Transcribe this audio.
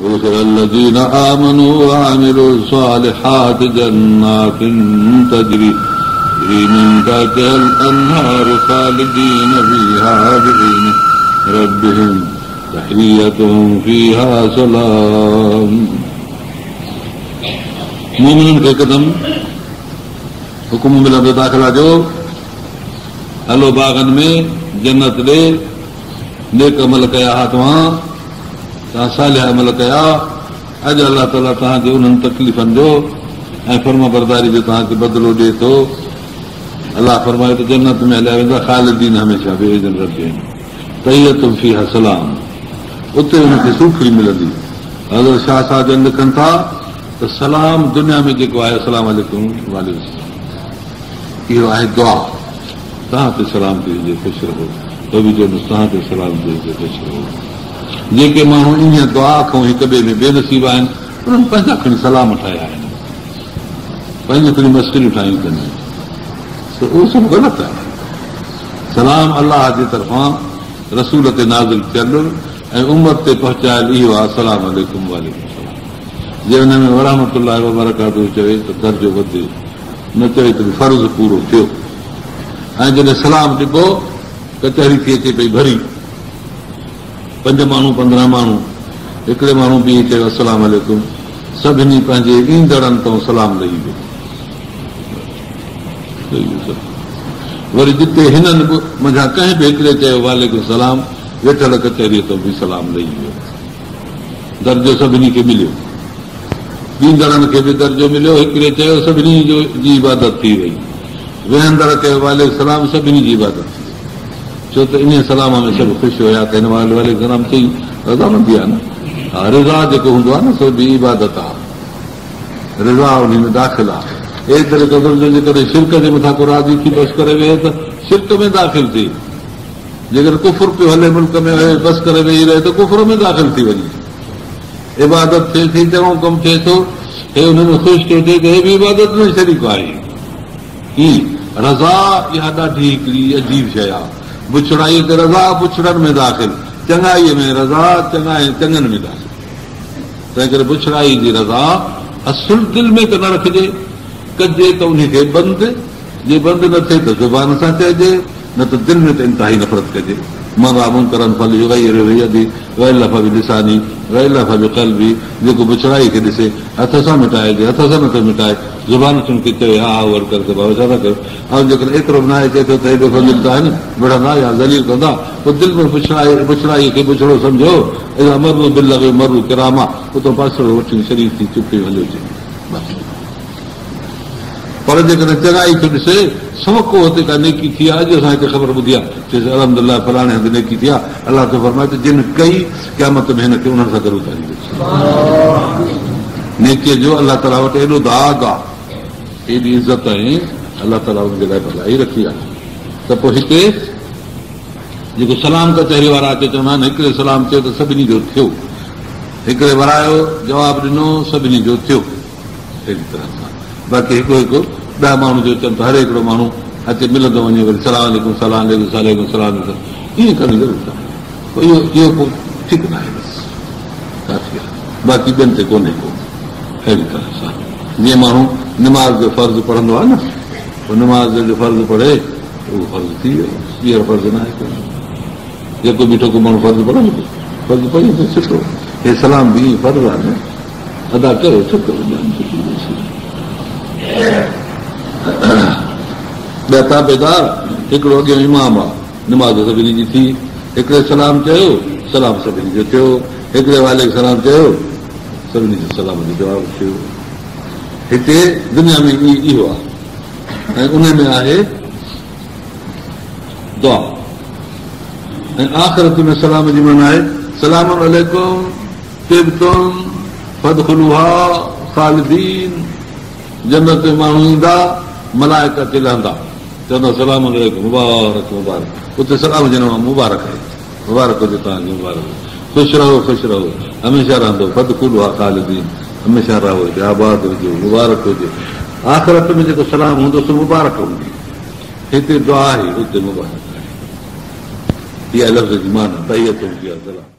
وادخل الذين آمنوا وعملوا الصالحات جنات تجري من تحتها الأنهار خالدين فيها بإذن ربهم تحيتهم فيها سلام. مؤمنن کي هڪدم حڪم ملندو داخلا جو، هلو باغن ۾ جنت ڏي، نيڪ عمل ڪيا ها توهان، توهان صالح عمل ڪيا، اڄ الله تعاليٰ توهان جي انهن تڪليفن جو ۽ فرمانبرداري جو توهان کي بدلو ڏئي ٿو. الله فرمايو ته جنت ۾ هليا ويندا خالدين هميشه باذن ربهم تحيتهم فيها سلام اتي انهن کي سوکڙي ملندي. حضرت شاهه صاحب جن لکن ٿا ته سلام دنيا ۾ جيڪو آهي السلام عليڪم وعليڪم السلام اهو آهي دعا توهان تي سلامتي هجي خوش رهو هو به چوندس توهان تي سلامتي هجي خوش رهو. جيڪي ماڻهو انهيء دعا کان هڪ ٻئي ۾ بي نصيب آهن، انهن پنهنجا کڻي سلام ٺاهيا آهن، پنهنجون کڻي مسخريون ٺاهيون اٿن، سو اهو سڀ غلط آهي. سلام الله جي طرفان رسول تي نازل ٿيل ۽ امت تي پهچايل اهو آهي، السلام عليڪم وعليڪم السلام. جي ان ۾ ورحمة الله وبرڪاته چوي ته درجو وڌي، نه چوي ته به فرض پورو ٿيو. ۽ جڏهن سلام ڏبو، ڪچهري ٿي اچي پئي ڀري. پنج ماڻهو 15 ماڻهو هڪڙي ماڻهو بيهي چيو السلام عليڪم سڀني پنهنجي ايندڙن تان سلام لهي ويو وري جتي هنن منجهان ڪنهن به هڪڙي چيو وعليڪم السلام ويٺل ڪچهريء تان به سلام لهي ويو درجو سڀني کي مليو ڏيندڙن کي به درجو مليو هڪڙي چيو سڀني جو جي عبادت ٿي وئي ويهندڙ چيو وعليڪم السلام سڀني جي عبادت ٿي وئي ڇو ته انهيء سلام ۾ سڀ خوش هيا ته هن وعليڪم السلام چئي رضامندي آهي نه. ها رضا جيڪو هوندو آهي نه سو به عبادت آهي. رضا انهي ۾ داخل آهي. ايتري قدر جو جيڪڏهن شرڪ جي مٿان ڪو راضي ٿي بس ڪري ويهي ته شرڪ ۾ داخل ٿئي. جيڪڏهن ڪفر پيو هلي ملڪ ۾ اهي بس ڪري ويهي رهي ته ڪفر ۾ داخل ٿي وڃي. عبادت ٿئي ٿي چڱو ڪم ٿئي ٿو هي ان ۾ خوش ٿو ٿئي ته هي به عبادت ۾ شريڪ آهي. هي رضا اها ڏاڍي هڪڙي عجيب شيء آ. بڇڙائيء تي رضا بڇڙن ۾ داخل، چڱائيء ۾ رضا چڱائي چڱن ۾ داخل. تنهنڪري بڇڙائيء جي رضا اصل دل ۾ ته نه رکجي، ڪجي ته انهي کي بند، جي بند نه ٿئي ته زبان سان چئجي، نه ته دل ۾ ته انتهائي نفرت ڪجي. من رآ منڪرا فليغيره بيده والا فبلسانه والا فبقلبه جيڪو بڇڙائي کي ڏسي هٿ سان مٽائجي، هٿ سان نٿو مٽائي زبان سان کي چوي ها ها ور ڪر ته بابا ڇا ٿا ڪيو ۽ جيڪڏهن ايترو به ناهي چئي ٿو ته هي بي فضيلت آهن وڙهندا يا ذليل ڪندا پوء دل ۾ بڇڙائي بڇڙائي کي بڇڙو سمجهو اذا مروا باللغو مروا ڪراما اتان پاسڙو وٺي شريف ٿي چپ ٿي هليو اچي بس. پر جيڪڏهن چڱائي ٿو ڏسي، سو ڪو هتي ڪا نيڪي ٿي آهي، اڄ اسان هتي خبر ٻڌي آهي، چيس الحمد لله فلاڻي هنڌ نيڪي ٿي آهي، الله ٿو فرمائي ته جن ڪئي، قيامت ۾ هن کي انهن سان گڏ اٿاريندس. نيڪيء جو الله تعاليٰ وٽ ايڏو داغ آهي، ايڏي عزت ۽ الله تعاليٰ ان جي لاء ڀلائي رکي آهي ته پوء هتي جيڪو سلام ڪچهري وارا اچي چوندا آهن، هڪڙي سلام چيو ته سڀني جو ٿيو، هڪڙي ورايو جواب ڏنو سڀني جو ٿيو. اهڙي طرح سان باقي هڪ هڪ 10 ماڻهو جو اچن ته هر هڪڙو ماڻهو اچي ملندو وڃي وري سلام عليڪم سلام عليڪم سلام عليڪم سلام عليڪم ائين ڪرڻ جي ضرورت ناهي پوء اهو اهو پوء ٺيڪ ناهي بس ڪافي آهي باقي ٻين تي ڪونهي ڪو اهڙي طرح سان جيئن ماڻهو نماز جو فرض پڙهندو آهي نه پوء نماز جو جو فرض پڙهي اهو فرض ٿي ويو ٻيهر فرض ناهي ڪرڻو جيڪو بيٺو ڪو ماڻهو فرض پڙهندو فرض پڙهي ته سٺو هي سلام به ائين فرض آهي نه ادا ڪيو ڇو ڪيو ٻيا تابعدار هڪڙو اڳيون امام آ نماز سڀني جي ٿي هڪڙي سلام چيو سلام سڀني جو ٿيو هڪڙي وعليڪم سلام چيو سڀني جو سلام جو جواب ٿيو هتي دنيا ۾ اهو آهي ۽ ان ۾ آهي دعا ۽ آخرت ۾ سلام جي معنيٰ آهي سلام عليڪم طبتم فادخلوها خالدين جنت ۾ ماڻهو ايندا ملائڪ اچي لهندا چوندا سلام عليڪم مبارڪ مبارڪ اتي سلام جي نام مبارڪ آهي مبارڪ هجي توهان کي مبارڪ خوش رهو خوش رهو هميشه رهندو فادخلوها خالدين هميشه رهو هتي آباد هجو مبارڪ هجي آخرت ۾ جيڪو سلام هوندو سو مبارڪ هوندي هتي دعا آهي اتي مبارڪ آهي اها لفظ جي معنيٰ تحيتهم فيها سلام.